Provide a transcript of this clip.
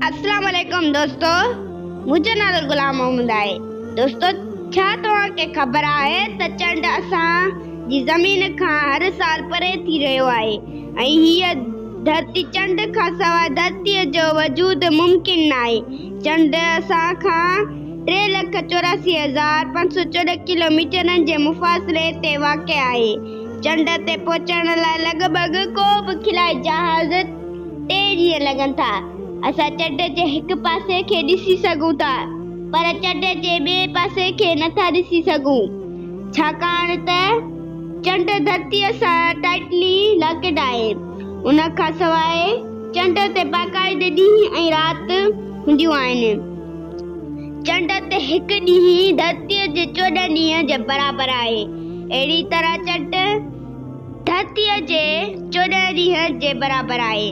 اسلام عليڪم دوستو منهنجو نالو غلام محمد آهي دوستو ڇا توهان کي خبر آهي ته چنڊ اسان جي زمين کان هر سال پري ٿي رهيو آهي ۽ هيء ڌرتي چنڊ کان سواء ڌرتيء جو وجود ممڪن ناهي چنڊ اسان کان 3,84,514 ڪلو ميٽرن جي مفاصلي تي واقع آهي چنڊ تي پهچڻ لاء لڳ ڀڳ ڪو به خلائي جهاز ٽي ڏينهن لڳن ٿا. اسان چنڊ جي هڪ پاسي کي ڏسي سگهون ٿا، پر چنڊ جي ٻئي پاسي کي نٿا ڏسي سگهون، ڇاڪاڻ ته چنڊ ڌرتيء سان ٽائٽلي لاڪڊ آهي. ان کان سواء چنڊ تي باقاعدي ڏينهن ۽ رات هونديون آهن. چنڊ تي هڪ ڏينهن ڌرتيء جي 14 ڏينهن جي برابر آهي. اهڙي طرح چنڊ ڌرتيء جي 14 ڏينهن جي برابر آهي.